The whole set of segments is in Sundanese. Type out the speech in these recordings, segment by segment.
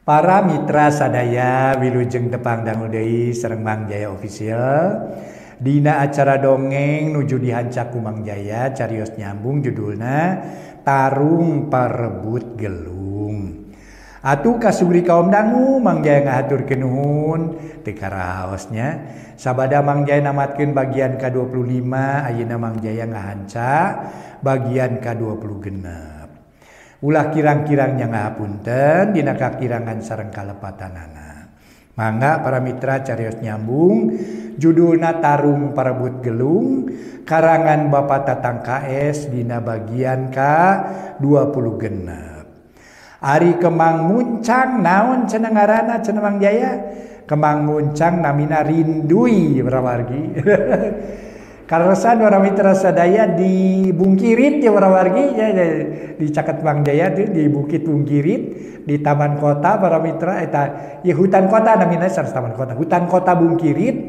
Para mitra sadaya wilujeng tepang dangu deui sareng Mang Jaya Official. Dina acara dongeng nuju dihancak ku Mang Jaya carios nyambung judulna Tarung Parebut Gelung. Atuh kasugri kaum dangu Mang Jaya ngahaturkeun nuhun teu karaosnya. Sabada Mang Jaya namatkeun bagian ka-25 ayeuna Mang Jaya ngahanca bagian ka-26. Ulah kirang-kirangnya ngahapunten dina kakirangan sareng kalepatanana. Mangga para mitra carios nyambung judulna Tarung Parebut Gelung karangan Bapak Tatang KS dina bagian ka-26. Ari kemang muncang naon cenah ngaranna cenah Mang Jaya? Kemang muncang namina Rindui para wargi. Kaleresan para mitra sadaya di Bungkirit ya para wargi ya, di caket Mang Jaya tuh di Bukit Bungkirit di Taman Kota para mitra eta ya hutan kota namina sareng Taman Kota, hutan kota Bungkirit.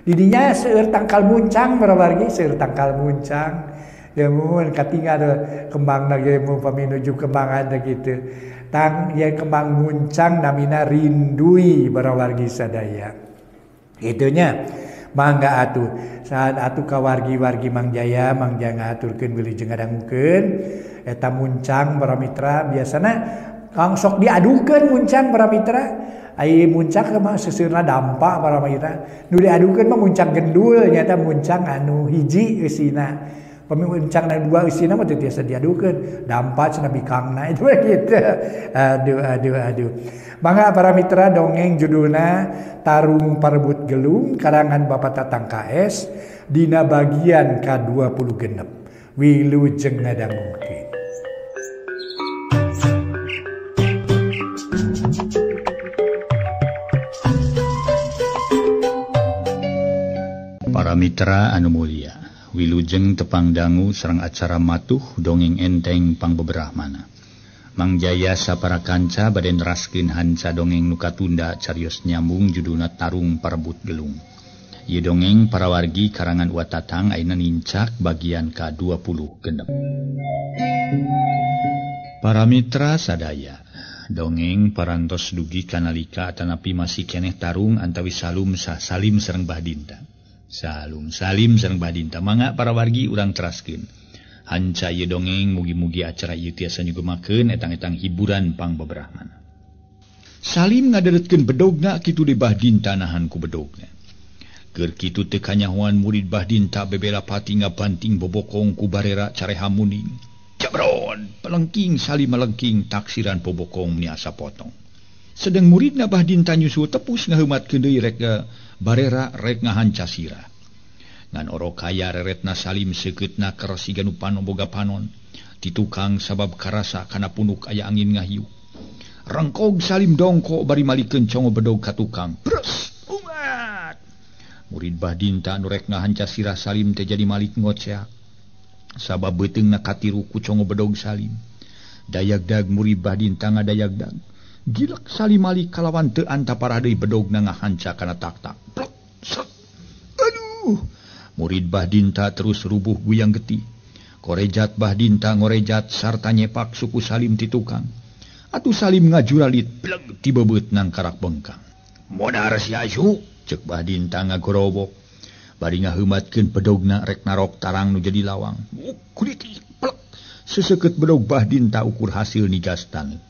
Didinya seueur tangkal muncang para wargi, seueur tangkal muncang. Ya mun katingal kembangna ge mun pami nuju kembangan teh kitu. Tang ya kembang muncang namina Rindui para wargi sadaya. Itunya mangga atuh saat atuh ka wargi-wargi Mang Jaya, Mang Jaya ngahaturkeun wilujeng ngadangukeun eta muncang para mitra biasana kang sok diadukeun muncang para mitra. Ai muncang mah seuseurna dampak para mitra. Nu diadukeun mah muncang gendul nyata muncang anu hiji eusina. Pami muncang anu dua eusina mah teu tiasa diadukeun, dampak cenah bikangna itu gitu. Aduh aduh aduh. Mangga para mitra dongeng judulna Tarung Parebut Gelung karangan Bapak Tatang KS dina bagian ka-26. Wilujeng ngadangukeun. Para mitra anu mulia, wilujeng tepang dangu sareng acara matuh dongeng enteng pangbeberahmana. Mang Jaya sapara kanca bade neraskeun hanca dongeng nu katunda carios nyambung judulna Tarung Parebut Gelung. Ieu dongeng para wargi karangan Wa Tatang ayeuna nincak bagian ka-26. Para mitra sadaya, dongeng parantos dugi kanalika atanapi masih keneh tarung antawis Salum Salim sareng Bahdinta. Salum Salim sareng Bahdinta mangga para wargi urang teraskeun. Hanca ieu dongeng mugi-mugi acara ieu tiasa nyugemakeun etang-etang hiburan pangbeberahmana. Salim ngadeletkeun bedogna kitu di Bahdinta nahan ku bedogna. Keur kitu teu kanyahoan murid Bahdinta bebela pati ngabanting bobokong ku barera careha muning. Jabron, pelengking Salim melengking taksiran bobokong niasa potong. Sedeng muridna Bahdinta nyusul tepus ngaheumatkeun deui rek barera rek ngahanca sirah. Ngan orok kaya reretna Salim seukeutna keresiga nu panon boga panon. Ti tukang sabab karasa kana punuk aya angin ngahiu. Rengkog Salim dongko bari malikeun congo bedog ka tukang. Bres, ungat. Murid Bahdinta anu rek ngahanca sirah Salim teh jadi malik ngoceak. Sabab beuteungna katiru ku congo bedog Salim. Dayagdag murid Bahdinta ngadayagdag. Gilek Salim malik kalawan teu antaparah deui bedogna ngahanca kana tak-tak. Plek, set. Aduh. Murid Bahdinta terus rubuh guyang getih. Korejat Bahdinta ngorejat sarta nyepak suku Salim ti tukang. Atuh Salim ngajuralit bleg ti bebeut nangkarak bengkang. Modar sia asu, ceuk Bahdinta ngagorowok. Bari ngaheumatkeun bedogna rek narok tarang nu jadi lawang. Kulitik plek. Seseukeut bedog Bahdinta ukur hasil nigas taneuh.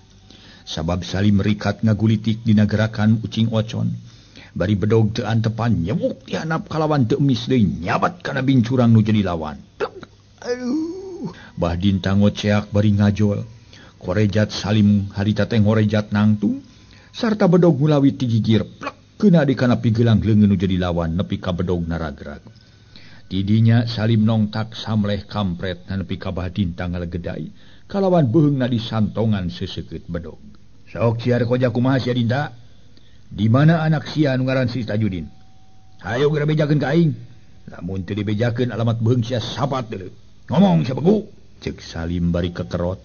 Sabab Salim rikat ngagulitik dina gerakan ucing ocon. Bari bedog teu antepan nyewuk dihanap kalawan teu emis deui nyabat kana bincurang nu jadi lawan. Aduh, Bahdinta ngoceak bari ngajol. Korejat Salim harita teh ngorejat nangtung sarta bedog ngulawi ti gigir plek keuna di kana pigelang leungeun nu jadi lawan nepi ka bedog naragrag. Tidinya Salim nongtak samleh kampret nepi ka Bahdinta ngalegedai kalawan beuheungna disantongan seseukeut bedog. Sok siar koja kumaha sia Dinta? Di mana anak sia nu ngaran si Tajudin? Hayo geura bejakeun ka aing. Lamun teu dibejakeun alamat beuheung sia sapat deuleu. Ngomong sia begu. Ceuk Salim bari kekerot.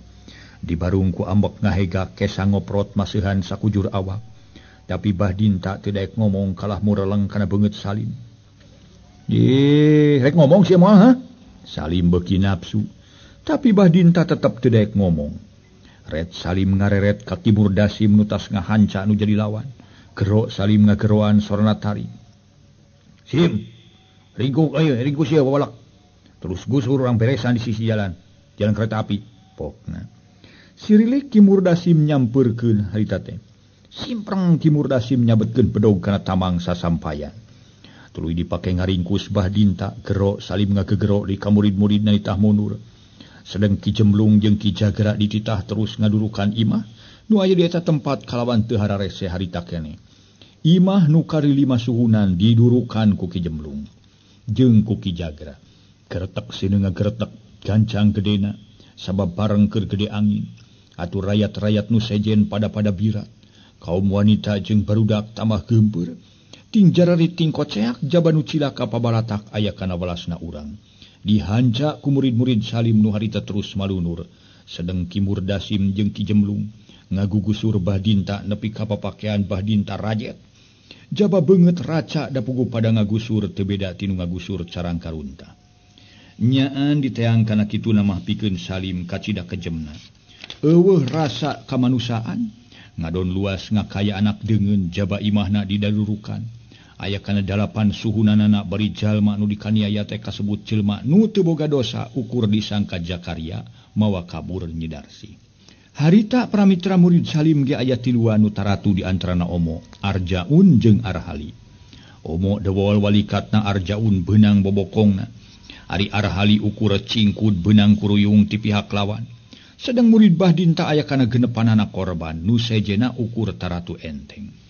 Dibarung ku ambek ngahega kesa ngoprot maseuhan sakujur awak. Tapi Bahdinta teu daek ngomong kalah mureleng kana beungeut Salim. Ih, rek ngomong sia moal ha? Salim beuki nafsu. Tapi Bahdinta tetep teu daek ngomong. Red Salim ngareret ka Ki Murdasim nu tas ngahanca nu jadi lawan. Gero Salim ngageroan sorana taring. Sim, ringkuk ayo, ringkus sia wawalak. Terus gusur urang beresan di sisi jalan, jalan kereta api. Pokna. Sirilik Ki Murdasim nyampeurkeun harita teh. Simpreng Ki Murdasim nyabetkeun bedog kana tamang sasampayan. Tuluy dipake ngaringkus Bah Dinta, gero Salim ngagegero di ka murid-muridna ditah mundur. Sedeng Ki Jemblung jeung Ki Jagra dititah terus ngadurukan imah nu aya di eta tempat kalawan teu hararese harita keneh. Imah nu karilima suhunan didurukan ku Ki Jemblung jeung ku Ki Jagra. Geretek sineung ngageretek gancang gedena sabab bareng keur gede angin. Atuh rayat-rayat nu sejen pada-pada birat. Kaum wanita jeung barudak tambah geumpeur. Ting jarari ting koceak jaba nu cilaka pabalatak aya kana welasna urang. Dihanca ku murid-murid Salim nu harita terus malunur. Sedeng Ki Murdasim jeung Ki Jemblung ngagugusur Bah Dinta nepi ka papakean Bah Dinta rajet. Jaba beungeut raca da puguh pada ngagusur teu beda tinu ngagusur carang karunta. Nyaan diteang kana kitu mah pikeun Salim kacida kejemna. Eueuh rasa kamanusiaan ngadon luas ngakaya anak deungeun jaba imahna didadurukan. Aya kana 8 suhunanana bari jalma nu dikaniaya teh kasebut jelma nu teu boga dosa ukur disangka Jakaria mawa kabur nyidarsi. Harita pramitra murid Salim ge aya tiluan nu taratu di antarana Omo, Arjaun jeung Arhali. Omo dewol walikatna Arjaun beunang bobokongna. Ari Arhali ukur cingkud beunang kuruyung ti pihak lawan. Sedang murid Bah Dinta aya kana genepanana korban nu sejena ukur taratu enteng.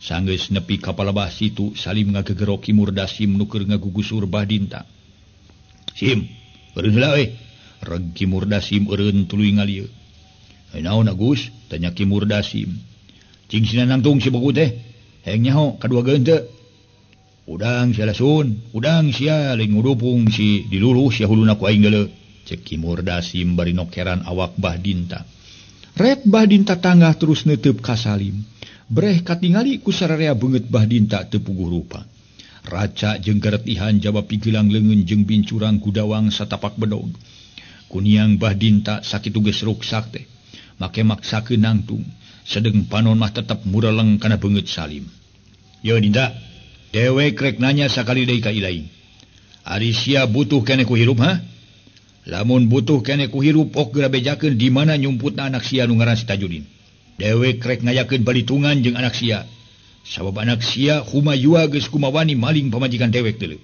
Sanggeus nepi ka palebah situ Salim ngagegero Ki Murdasim nu keur ngagugusur Bah Dinta. Sim, eureun heula euy. Reg Ki Murdasim eureun tuluy ngalieu. Naon Agus? Tanya Ki Murdasim. Cing sina nangtung si bogu teh. Hayang nyaho kadua geun teu. Udang sia lasun, udang sia lain ngudupung si diluluh sia huluna ku aing deuleu. Cek Ki Murdasim bari nokeran awak Bah Dinta. Red Bah Dinta tanggah terus neuteub ka Salim. Breh katingali ku sararea beungeut Bah Dinta teu puguh rupa. Raca jeung garetihan jaba pigelang leungeun jeung bincurang kudawang satapak bedog. Kuniang Bah Dinta sakitu geus ruksak teh. Make maksakeun nangtung. Sedeng panon mah tetep mureleng kana beungeut Salim. Ye Dinta, dewek rek nanya sakali deui ka ilaing. Ari sia butuh keneh ku hirup ha? Lamun butuh keneh ku hirup ok geura bejakeun di mana nyumputna anak sia nu ngaran si Tajudin. Dewek rek ngayakeun balitungan jeung anak sia. Sabab anak sia humayua geus kumawani maling pamajikan dewek deuleu.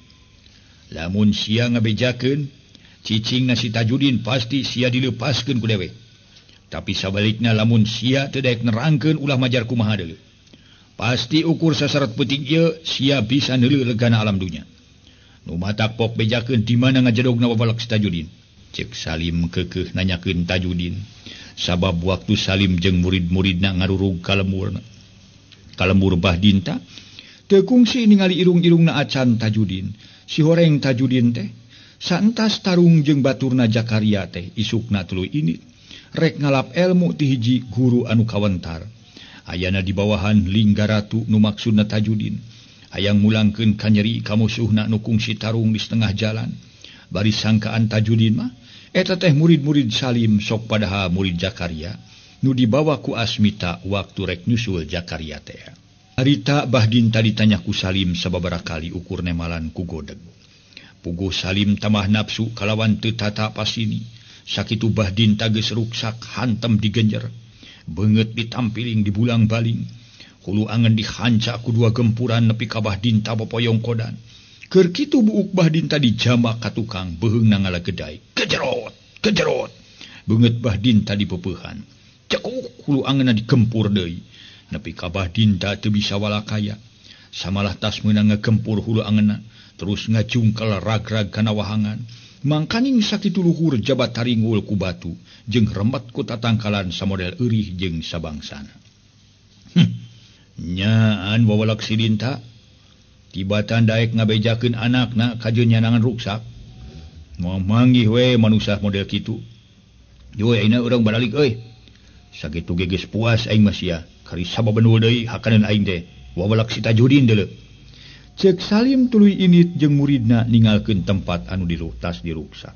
Lamun sia ngabejakeun cicingna si Tajudin pasti sia dileupaskeun ku dewek. Tapi sabalikna lamun sia teu daek nerangkeun ulah majar kumaha deuleu. Pasti ukur saseret peuting ieu sia bisa neuleuh legana alam dunya. Nu matak pok bejakeun di mana ngajedogna babalak si Tajudin. Cek Salim keukeuh nanyakeun Tajudin. Sabab waktu Salim jeung murid-muridna ngarurug ka lemburna. Ka lembur Bah Dinta teu kungsi ningali irung-irungna acan Tajudin. Si horeng Tajudin teh saentas tarung jeung baturna Jakaria teh isukna tuluy ini rek ngalap elmu ti hiji guru anu kawentar. Ayana di bawahan Linggaratu nu maksudna Tajudin. Hayang mulangkeun kanyeri ka musuhna nu kungsi tarung di setengah jalan. Bari sangkaan Tajudin mah eta teh murid-murid Salim sok padahal murid Jakaria nu dibawa ku Asmita waktu rek nyusul Jakaria teh. Harita Bah Dinta ditanya ku Salim sababaraha kali ukur nemalan ku godeg. Puguh Salim tambah nafsu kalawan teu tata pasini. Sakitu Bah Dinta geus ruksak hantem digenjer. Beungeut ditampiling dibulang-baling. Hulu angen dihanca ku dua gempuran nepi ka Bah Dinta popoyong kodan. Keur kitu buuk Bah Dinta dijambak ka tukang beuheungna ngalagedai. Kejerot, kejerot. Beungeut Bah Dinta dipeupehan. Cekuk hulu angeunna digempur deui. Nepi ka Bah Dinta teu bisa walakaya. Samalah tas meunang ngagempur hulu angeunna, terus ngajungkel ragrag kana wahangan. Mangkaning sakitu luhur jabat taringul ku batu jeung remet ku tatangkalan samodel eurih jeung sabangsana. Nyaan wawalak si Dinta. Tibatan daek ngabejakeun anakna kajeun nyanangan ruksak. Moal manggih we manusia model kitu. Yo ayeuna urang baralik euy. Sakitu ge geus puas aing mah sia. Kari sababenul deui hakaneun aing teh. Wawalak si Tajudin deuleu. Cek Salim tuluy init jeung muridna ninggalkeun tempat anu dirutas diruksak.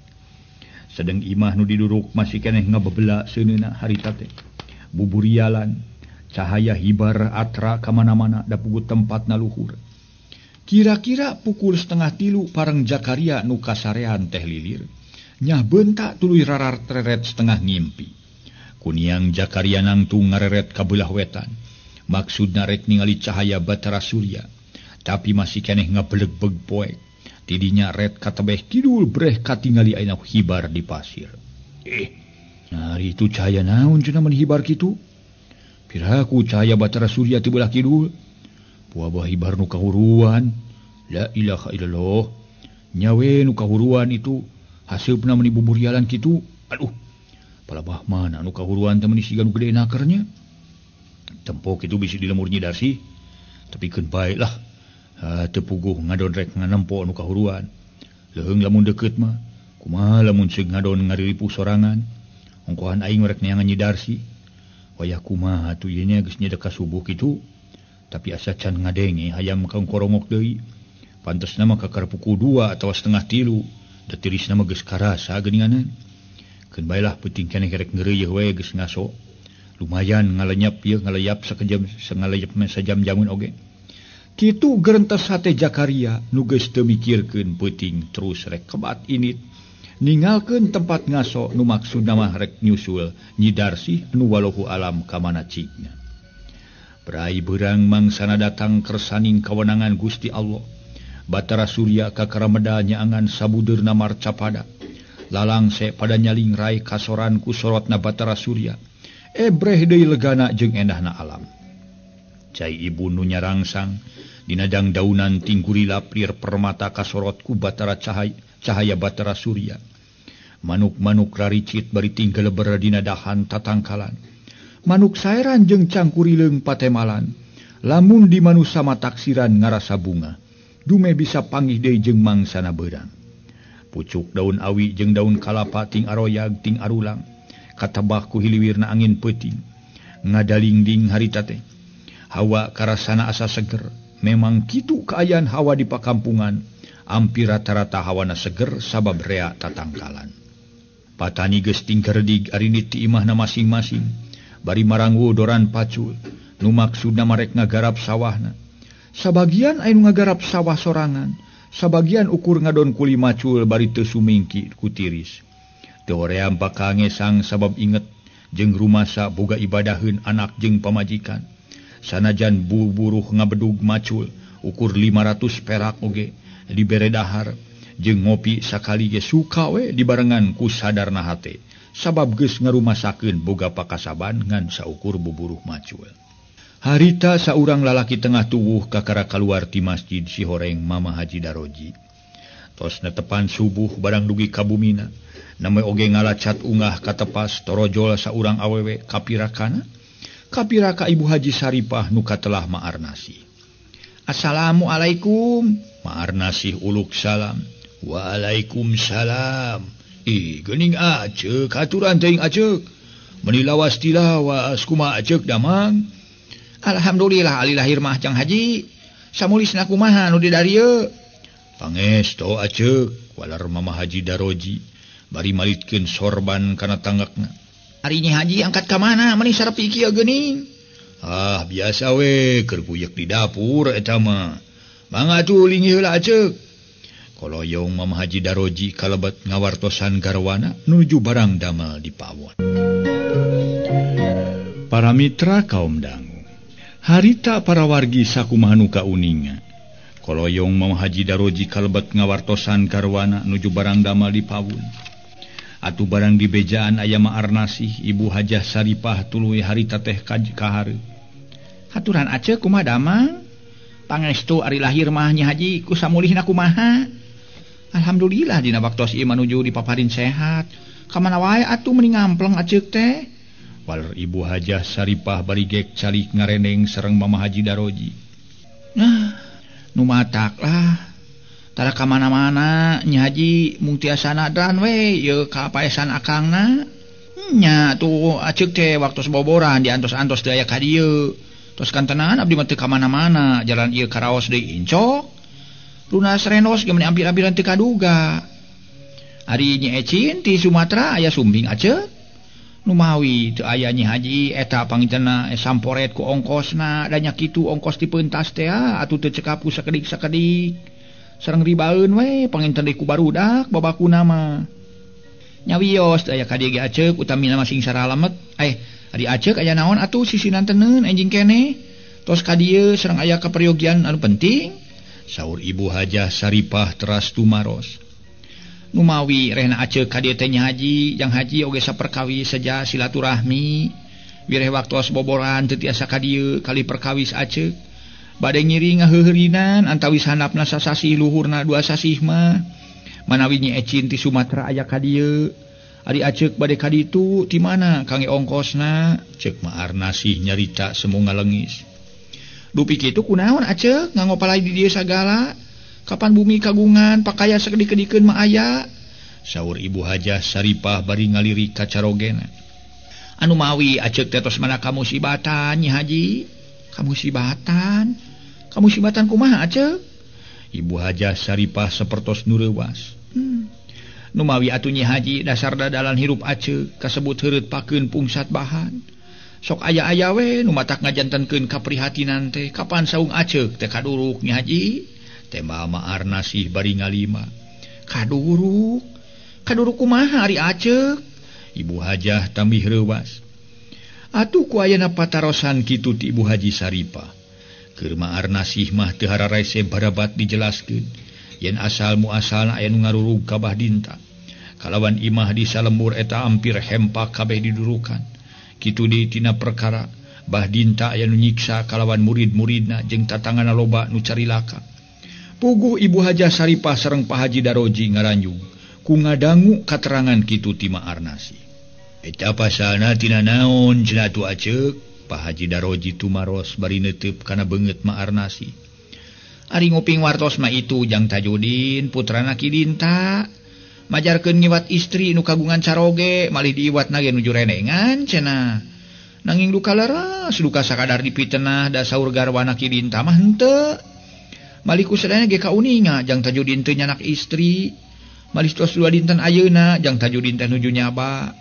Sedeng imah nu diduruk masih keneh ngabebela seuneuna harita teh. Buburialan cahaya hibar atra kamana-mana da puguh tempatna luhur. Kira-kira pukul 2:30 pareng Jakaria nu kasarean teh lilir. Nyah bentak tuluy rarar-reret setengah ngimpi. Kuniang Jakaria nangtung ngareret ka beulah wetan. Maksudna rek ningali cahaya Batara Surya, tapi masih keneh ngabelegbeg poek. Tidinya ret katebeh kidul breh katingali ayeuna hibar di pasir. Ari itu cahaya naon cenah mun hibar kitu? Piraku cahaya Batara Surya ti beulah kidul. Puabah hibar nu kahuruan. La ilaha illallah. Nyawe nu kahuruan itu haseupna meuni buburialan kitu. Aduh. Palabah mana nu kahuruan teh meuni siga nu gede nakernya. Tempok itu bisi di lemur Nyi Darsi. Tapi keun bae lah. Teu puguh ngadon rek nganempo nu kahuruan. Leuheung lamun deukeut mah, kumaha lamun seug ngadon ngariripuh sorangan. Ongkohan aing rek neangan Nyi Darsi. Wayah kumaha atuh ieu nya geus nyedek ka subuh kitu. Tapi asa can ngadenge hayam ka korongok deui. Pantesna mah kakara pukul 2 atawa 2:30. Da tirisna mah geus karasa geuninganan. Keun bae lah peuting keneh rek ngeureuyeun we geus ngaso. Lumayan ngalenyap ieu ngaleyap sakejam sangaleyap mah sajam-jamun oge. Kitu gerentes hate Jakaria nu geus teu mikirkeun peuting terus rek kebat init. Ningalkeun tempat ngaso nu maksudna mah rek nyusul Nyi Darsih nu walahu alam ka mana cigna. Brai beurang mangsana datang kersaning kawenangan Gusti Allah. Batara Surya kakara medal nyaangan sabudeurna marcapada. Lalangse pada nyalingrai kasoran ku sorotna Batara Surya. Ebreh deui legana jeung endahna alam. Cai ibu nu nyarangsang dina dangdaunan tingkurila plir permata kasorot ku Batara cahaya Batara Surya. Manuk-manuk raricit bari tinggeleber dina dahan tatangkalan. Manuk saeran jeung cangkurileung patemalan. Lamun di manusa mataksiran ngarasa bunga. Dume bisa panggih deui jeung mangsana beurang. Pucuk daun awi jeung daun kalapa ting aroyag ting arulang. Katebah ku hiliwirna angin peuting. Ngadalingding harita teh. Hawa karasana asa seger. Memang kitu kaayaan hawa di pakampungan. Ampir rata-rata hawana seger sabab rea tatangkalan. Patani geus tingkerdig arinit ti imahna masing-masing. Bari marangwu doran pacul. Nu maksudna marek ngagarap sawahna. Sabagian anu ngagarap sawah sorangan. Sabagian ukur ngadon kuli macul bari teu sumingki ku tiris. Teu hoream bakal ngesang sabab inget jeung rumasa boga ibadaheun anak jeung pamajikan. Sanajan buburuh ngabedug macul ukur 500 perak oge dibere dahar jeung ngopi sakali ge suka we dibarengan ku sadarna hate sabab geus ngarumasakeun boga pakasaban ngan saukur buburuh macul. Harita saurang lalaki tengah tuwuh kakara kaluar ti masjid si horeng Mama Haji Daroji. Tos netepan subuh barang dugi ka bumina, name oge ngalacat ungah katepas torojol saurang awewe kapirakana. Kapiraka Ibu Haji Saripah nu katelah Ma'arnasih. Assalamualaikum. Ma'arnasih uluk salam. Waalaikumsalam. Ih, geuning aceuk aturan teuing aceuk. Meuni lawas tilawas kumaha aceuk damang. Alhamdulillah ali lahir mah Jang Haji. Samulisna kumaha nu di darieu? Pangesto aceuk walar Mama Haji Daroji bari malitkeun sorban kana tanggakna. Ari Nyi Haji angkat ka mana meuni sarepi kieu geuning? Ah, biasa we keur guyek di dapur eta mah. Mangga atuh linggih heula aceuk. Koloyong Mama Haji Daroji kalebet ngawartosan garwana nuju barang damel di pawon. Para mitra kaum dangu, harita para wargi sakumaha nu kauninga. Koloyong Mama Haji Daroji kalebet ngawartosan garwana nuju barang damel di pawon. Atuh barang di bejaan aya Ma'arnasih Ibu Hajah Saripah tuluy harita teh kahareup. Haturan aceuk kumaha damang? Pangestu ari lahir mah Nyi Haji ku samulihna kumaha? Alhamdulillah dina waktos ieu manuju dipaparin sehat. Ka mana wae atuh meuni ngampleng aceuk teh? Waler Ibu Hajah Saripah bari gek calik ngareneng sareng Mama Haji Daroji. Nah, nu matak lah. Tara ka mana-mana Nyi Haji mung tiasa nadran we ieu ka paesan akangna. Nya tuh aceuk teh waktos boboran diantos-antos deui aya ka dieu. Tos kantenan abdi mah teu ka mana-mana, jalan ieu karaos deui incok. Lunas renos ge meuni ampir-ampiran teu kaduga. Ari Nyi Ecin ti Sumatera aya sumbing aceuk. Numawi teu aya Nyi Haji eta pangitena samporet ku ongkosna da nya kitu ongkos dipeuntas teh atuh teu cekap ku sakedik-sakedik. Sareng ribaeun we panginten deui ku barudak babakuna mah. Nyawios aya ka dieu ge aceuk utamina mah sing saralamet. Ari aceuk aya naon atuh sisinan teneun anjing keneh. Tos ka dieu sareng aya kaperyogian anu penting. Saur Ibu Hajah Saripah teras tumaros. Numawi rehna aceuk ka dieu teh Nyi Haji, Jang Haji oge saperkawis saja silaturahmi. Wireh waktos boboran teu tiasa ka dieu kali perkawis aceuk. Bade ngiring ngaheuheurinan antawis handapna sasasih luhurna dua sasih mah. Manawi Nyi Ecin ti Sumatera aya ka dieu. Ari aceuk bade ka ditu ti mana kangge ongkosna? Ceuk Ma Arnasih nyarita semu ngalengis. Dupi kitu kunaon aceuk nganggo palai di dieu sagala? Kapan bumi kagungan pakaya sakedik-kedikeun mah aya? Saur Ibu Hajah Saripah bari ngalirik ka carogena. Anu mawi aceuk teh tos mana kamusibatan Nyi Haji? Kamusibatan? Kamusibatan kumaha aceuk? Ibu Hajah Saripah sapertos nu reuwas. Numawi atuh Nyi Haji dasar dadalan hirup aceuk kasebut heureut pakeun pungsat bahan. Sok aya-aya we nu matak ngajantenkeun kaprihatinan teh kapan saung aceuk teh kaduruk Nyi Haji? Tembak Ma Arnasih bari ngalima. Kaduruk? Kaduruk kumaha ari aceuk? Ibu Hajah tambih reuwas. Atuh ku ayana patarosan kitu ti Ibu Haji Saripah. Keur Ma Arnasih mah teu hararese barabat dijelaskeun. Yen asal muasalna aya nu ngarurug ka Bah Dinta. Kalawan imah di salembur eta ampir hempak kabeh didurukan. Kitu deui tina perkara Bah Dinta aya nu nyiksa kalawan murid-muridna jeung tatangana loba nu carilaka. Puguh Ibu Hajah Saripah sareng Pak Haji Daroji ngaranjung ku ngadangu katerangan kitu ti Ma Arnasih. Eta pasalna tina naon cenah atuh aceuk? Pak Haji Daroji tumaros bari neuteup kana beungeut Ma Arnasih. Ari nguping wartos mah itu Jang Tajudin putrana Ki Dinta majarkeun ngiwat istri nu kagungan caroge malih diiwatna ge nuju renengan cenah. Nanging duka leres duka sakadar dipitenah da saur garwana Ki Dinta mah henteu. Malih ku sadayana ge kauninga Jang Tajudin teu nyanak istri. Malih tos dua dinten ayeuna Jang Tajudin teh nuju nyaba.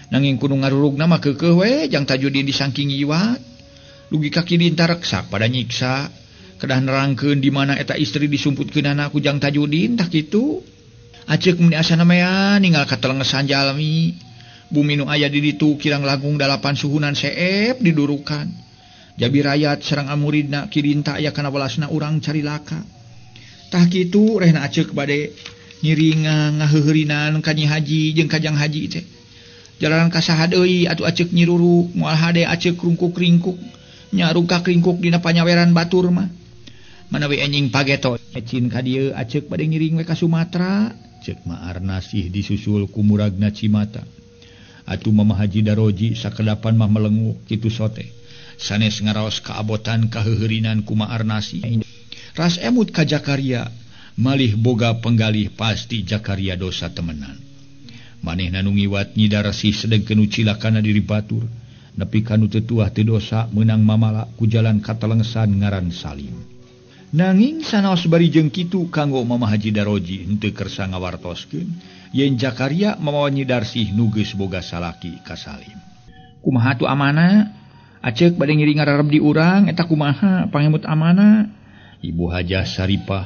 Nanging kudu ngarurugna mah keukeuh we Jang Tajudin disangking iwat. Dugi ka Ki Dinta reksak pada nyiksa. Kedah nerangkeun di mana eta istri disumputkeunana ku Jang Tajudin tah kitu. Aceuk mun asana mea ninggal katelengesan jalmi. Bumi nu aya di ditu kirang langkung 8 suhunan seep didurukan. Jabi rayat sareng amuridna Ki Dinta aya kana welasna urang carilaka. Tah kitu rehna aceuk bade ngiring ngaheuheurinan ka Nyi Haji jeung ka Jang Haji teh. Jalanan ka saha deui atuh aceuk nyiruruk moal hade aceuk rungkuk-ringkuk nyarungkak ringkuk dina panyaweran batur mah. Manawi enjing pageto ecin ka dieu aceuk bade ngiring we ka Sumatera. Ceuk Ma Arnasih disusul ku muragna cimata. Atuh Mama Haji Daroji sakedapan mah melenguk kitu sote. Sanes ngaraos kaabotan kaheuheurinan ku Ma Arnasih. Ras emut ka Jakaria, malih boga penggalih pasti Jakaria dosa temenan. Manehna nu ngiwat Nyi Darsih sedengkeun nu cilakana diri batur, nepi ka nu teu tuah teu dosa meunang mamala ku jalan katalengsan ngaran Salim. Nanging sanaos bari jeung kitu kanggo Mama Haji Daroji henteu kersa ngawartoskeun yen Jakaria mamawa Nyi Darsih nu geus boga salaki ka Salim. Kumaha tu amana? Aceuk bade ngiring ngarareb di urang eta kumaha pangemut amana? Ibu Hajah Saripah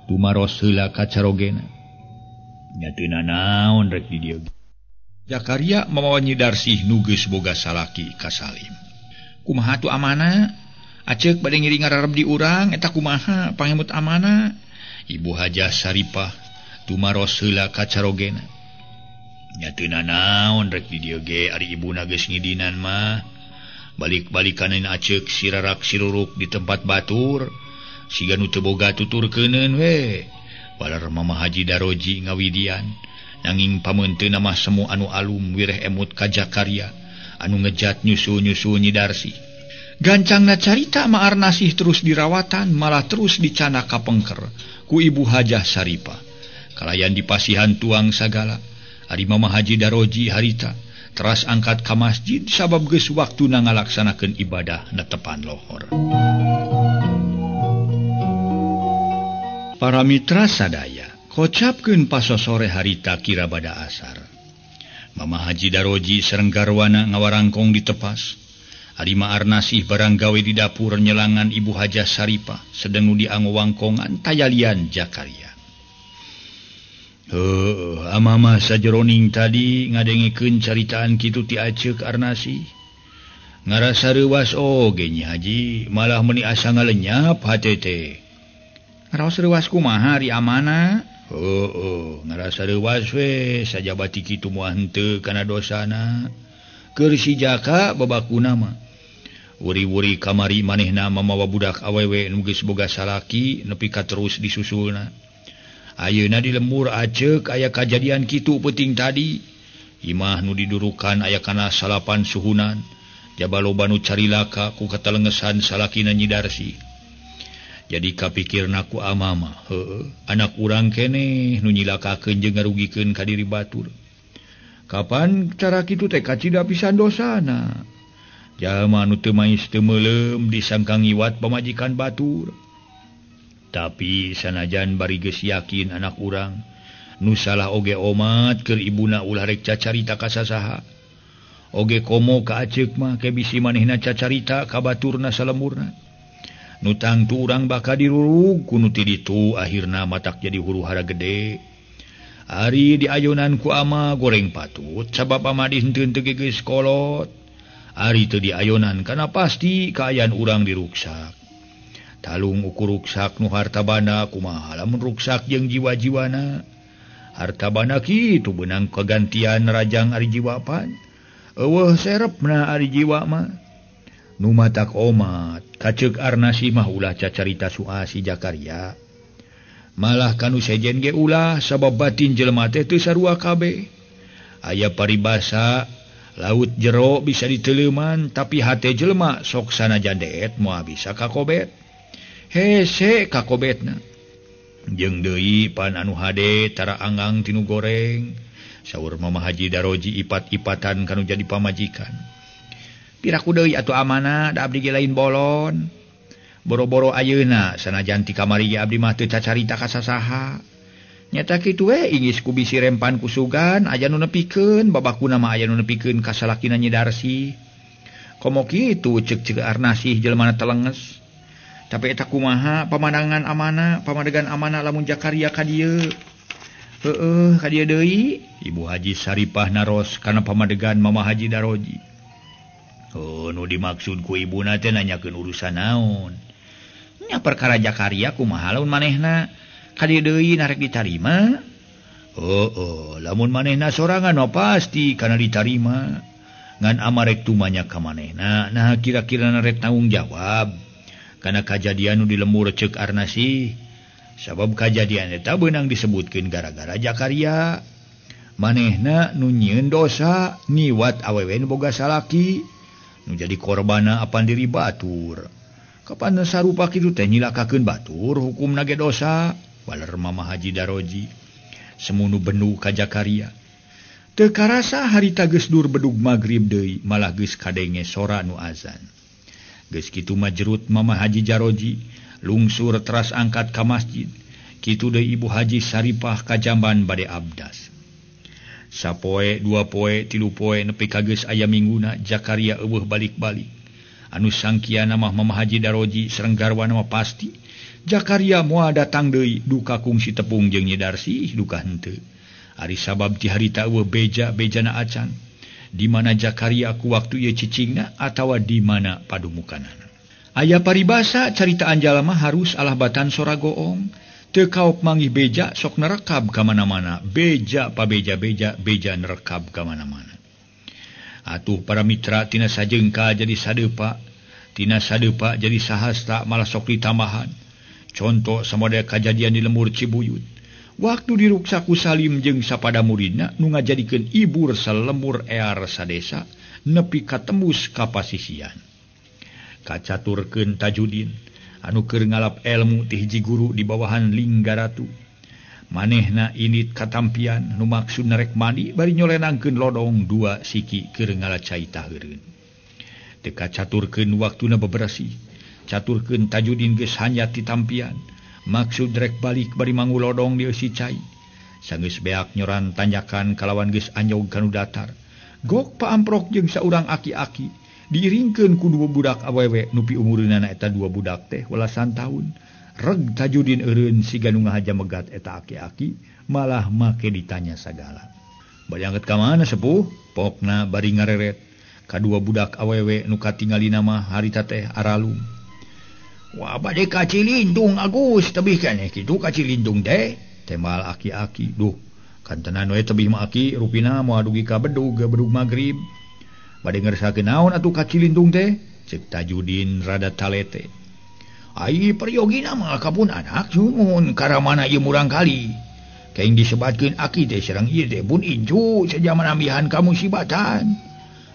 tumaros heula ka carogena. Nya teu nanaon rek di dieu. Jakaria mamawa Nyi Darsih nu geus boga salaki ka Salim. Kumaha tu amana? Aceuk bade ngiring ngarareb di urang eta kumaha pangemut amana? Ibu Hajah Saripah tumaros heula ka carogena. Nya teu nanaon rek di dieu ge ari ibuna geus ngidinan mah. Balik-balikaneun aceuk sirarak siruruk di tempat batur siga nu teu boga tuturkeuneun we. Balar Mama Haji Daroji ngawidian nanging pameunteuna mah semu anu alum wireh emut ka Jakaria anu ngejat nyusul-nyusul Nyi Darsih. Gancangna carita Ma Arnasih terus dirawatan malah terus dicana kapengker ku Ibu Hajah Saripah. Kalayan dipasihan tuang sagala ari Mama Haji Daroji harita teras angkat ka masjid sabab geus waktuna ngalaksanakeun ibadah netepan lohor. Para mitra sadaya, Kocapkeun pasosore harita kira bada asar. Mama Haji Daroji sareng garwana ngawarangkong ditepas. Ari Ma Arnasih barang gawe di dapur nyelangan Ibu Hajah Saripah sedeng nu dianggo wangkongan tayalian Jakaria. Heuh, amama sajeroning tadi ngadengikeun caritaan kitu ti Aceuk Arnasih. Ngarasa reuwas oge Nyi Haji, malah meuni asa ngalenyap hate teh. Ngaraos reuwas kumaha ari amana? Heuh, ngarasa reuwas we sajabati kitu moal henteu kana dosana. Keur si Jaka babakuna mah. Wuri-wuri kamari manehna mamawa budak awewe nu geus boga salaki nepi ka terus disusulna. Ayeuna di lembur Aceuk aya kajadian kitu peuting tadi. Imah nu didurukan aya kana salapan suhunan. Jaba loba nu carilaka ku katalengesan salakina Nyi Darsi. Jadi kapikirna ku amama, heueuh, anak urang keneh nu nyilakakeun jeung ngarugikeun ka diri batur. Kapan cara kitu teh kacida pisan dosana. Jalma nu teu mais teu meuleum disangka ngiwat pamajikan batur. Tapi sanajan bari geus yakin anak urang nu salah oge omat keur ibuna ulah rek cacarita ka sasaha. Oge komo ka Aceuk mah ke bisi manehna cacarita ka baturna salemurna. Nu tangtu urang bakal dirurug ku nu ti ditu akhirna matak jadi huru-hara gede. Ari diayonan ku ama goreng patut sabab ama dihenteun teu geus kolot. Ari teu diayonan kana pasti kaayaan urang diruksak. Talung ukur ruksak nu harta banda kumaha lamun ruksak jeung jiwa-jiwana. Harta banda kitu beunang kagantian rajang ari jiwa pan. Eueuh serepna ari jiwa mah. Nu matak omat kaceuk Arnasih mah ulah cacarita soal si Jakaria. Malah kanu sejen ge ulah sabab batin jelema teh teu sarua kabeh. Aya paribasa laut jero bisa diteleuman tapi hate jelema sok sanajan deet moal bisa kakobet. Hese kakobetna. Jeung deui pan anu hade tara anggang tinu goreng. Saur Mama Haji Daroji ipat-ipatan kanu jadi pamajikan. Piraku deui atuh amana da abdi ge lain bolon. Boro-boro ayeuna sanajan ti kamari ge abdi mah teu cacarita ka sasaha. Nyata kitu we ingis ku bisi rempan ku sugan aya nu nepikeun babakuna mah aya nu nepikeun ka salakina Nyi Darsi. Komo kitu ceuk-ceuk Arnasih jelema telenges. Tapi eta kumaha pamandangan amana, pamadegan amana lamun Jakaria ka dieu. Heueuh ka dieu deui. Ibu Haji Saripah naros kana pamadegan Mama Haji Daroji. Oh, nu dimaksud ku ibuna teh nanyakeun urusan naon? Nya perkara Jakaria kumaha lamun manehna ka dieu deui narek ditarima? Heueuh, lamun manehna sorangan mah pasti kana ditarima. Ngan amarek tumanya ka manehna, nah kira-kira narek tanggung jawab kana kajadian nu di lembur ceuk Arnasih. Sabab kajadian eta beunang disebutkeun gara-gara Jakaria. Manehna nu nyieun dosa niwat awewe nu boga salaki nu jadi korbana apan diri batur. Kapan sarupa kitu teh nyilakakeun batur hukumna ge dosa. Baler Mama Haji Daroji semunu bendu ka Jakaria. Teu karasa harita geus dur bedug magrib deui malah geus kadenge sora nu azan. Geus kitu mah jerut Mama Haji Daroji lungsur teras angkat ka masjid. Kitu deui Ibu Haji Saripah ka jamban bade abdas. Sapoe, dua poe, tilu poe nepi ka geus aya mingguna Jakaria eueuh balik-balik. Anu sangkiana mah Mama Haji Daroji sareng garwana mah pasti Jakaria moal datang deui duka kungsi tepung jeung Nyi Darsi duka henteu. Ari sabab ti harita eueuh beja-bejana acan. Di mana Jakaria ku waktu ieu cicingna atawa di mana padumukanana. Aya paribasa caritaan jalma harus alah batan sora goong. Teu kaop manggih beja sok nerekab ka mana-mana. Beja pabeja-beja beja nerekab ka mana-mana. Atuh para mitra tina sajengka jadi sadeupa, tina sadeupa jadi sahasta malah sok ditambahan. Contoh samodel kajadian di lembur Cibuyut. Waktu diruksa ku Salim jeung sapada muridna nu ngajadikeun ibur salembur ear sadesa nepi ka tembus ka pasisian. Kacaturkeun Tajudin anu keur ngalap elmu ti hiji guru di bawahan Linggaratu. Manehna init katampian nu maksudna rek mandi bari nyolenangkeun lodong dua siki keur ngalacai taheureun. Teu kacaturkeun waktuna beberesih. Caturkeun Tajudin geus hanyat ti tampian. Maksud rek balik bari mangulodong dieusi cai. Sanggeus beak nyoran tanjakan kalawan geus anjog kanu datar. Gok paamprok jeung saurang aki-aki diiringkeun ku dua budak awewe nupi umureunana eta dua budak teh welasan tahun. Reg Tajudin eureun siga nu ngahaja megat eta aki-aki malah make ditanya sagala. Bade angkat ka mana sepuh? Pokna bari ngareret. Kadua budak awewe nu katingalina mah harita teh aralum. Wah bade ka Cilindung Agus tebih keneh kitu ka Cilindung teh. Tembal aki-aki. Duh, kantenan we tebih mah aki rupina moal dugi ka bedug bedug magrib. Bade ngersakeun naon atuh ka Cilindung teh? Ceuk Tajudin rada talete. Ai peryogina mah kapun anak mun karamana ieu murang kali. Kaing disebatkeun aki teh sareng ieu teh pun incu sajaman ambihan kamusibatan.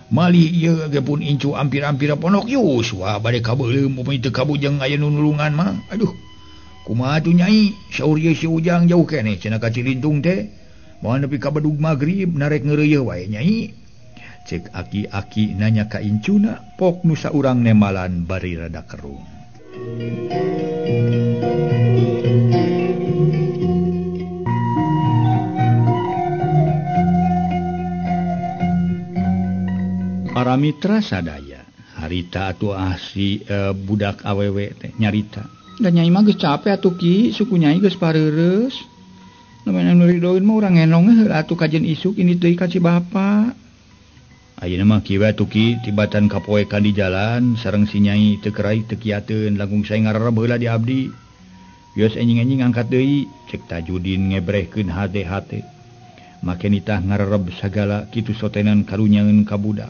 Mali ieu ge pun incu ampir-ampir ponok yuswa bade kabeuleum upami teu kabujeng aya nu nulungan mah. Aduh, kumaha atuh nyai? Saur ieu si Ujang jauh keneh cenah ka Cilindung teh. Moal nepi ka bedug magrib narek ngeureuyeuh wae nyai. Cek aki-aki nanya ka incuna pok nu saurang nemalan bari rada kerung. Para mitra sadaya harita atuh si budak awewe teh nyarita. Da nyai mah geus capek atuh ki, suku nyai geus pareureus. Namanya nu ridoeun mah urang ngenong heula atuh kajen isuk ini deui ka si bapa. Ayeuna mah kieu atuh ki tibatan kapoekan di jalan sareng si nyai teu kerai teu kiateun langkung sae ngarereb heula di abdi. Geus enjing-enjing angkat deui cek Tajudin ngebrehkeun hate-hate. Make nitah ngarereb sagala kitu sotenan karunyangeun ka budak.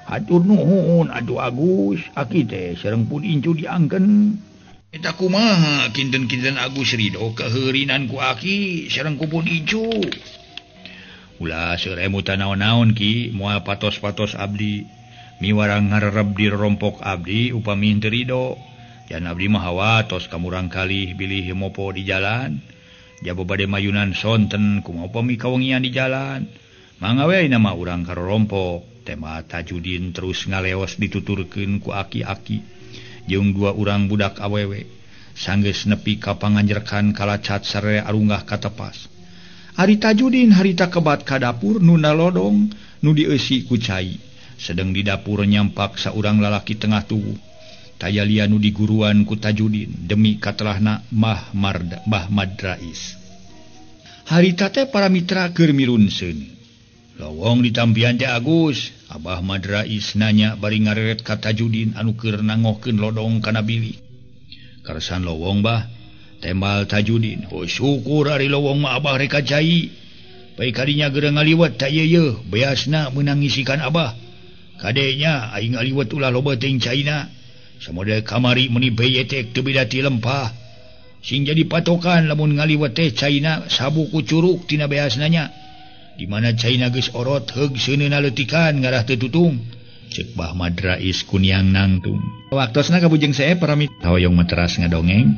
Hatur nuhun aduh Agus aki teh sareng pun incu diangkeun. Eta kumaha kinten-kinten Agus ridho keheurinan ku aki sareng ku pun incu. Ulah seueur emutan naon-naon ki moal patos-patos abdi miwarang ngarereb di rompok abdi upami henteu ridho. Jan abdi mah hawatos ka murang kalih bilih mopo di jalan. Jaba bade mayunan sonten kumaha upami kawengian di jalan. Mangga we ayeuna mah urang ka rorompok. Tema Tajudin terus ngaleos dituturkeun ku aki-aki jeung dua urang budak awewe. Sanggeus nepi ka panganjerkan kalacat sarere arunggah katepas. Ari Tajudin harita kebat ka dapur nu nalodong nu dieusi ku cai. Sedeng di dapur nyampak saurang lalaki tengah tubuh. Taya lian nu diguruan ku Tajudin demi katelahna Mbah Marda, Mbah Madrais. Harita teh para mitra keur mirun seuneu. Lowong ditampian teh Agus, Abah Madrais nanya bari ngareret ka Tajudin anu keur nangohkeun lodong kana bilik. Karsan lowong bah, tembal Tajudin. Oh syukur ari lowong mah Abah rek ka cai. Bae kadinya geura ngaliwet ta ieu yeuh, beasna meunang ngisikan Abah. Kadenya aing ngaliwet ulah loba teuing caina. Samodel kamari meuni beyetek teu beda ti lempah. Sing jadi patokan lamun ngaliwet teh caina sabuku curug tina beasna nya. Di mana caina geus orot heug seuneuna leutikan ngarah teu tutung. Ceuk Bah Madrais kuniang nangtung. Waktosna ka Bujeng Seep para mitra hoyong materas ngadongeng.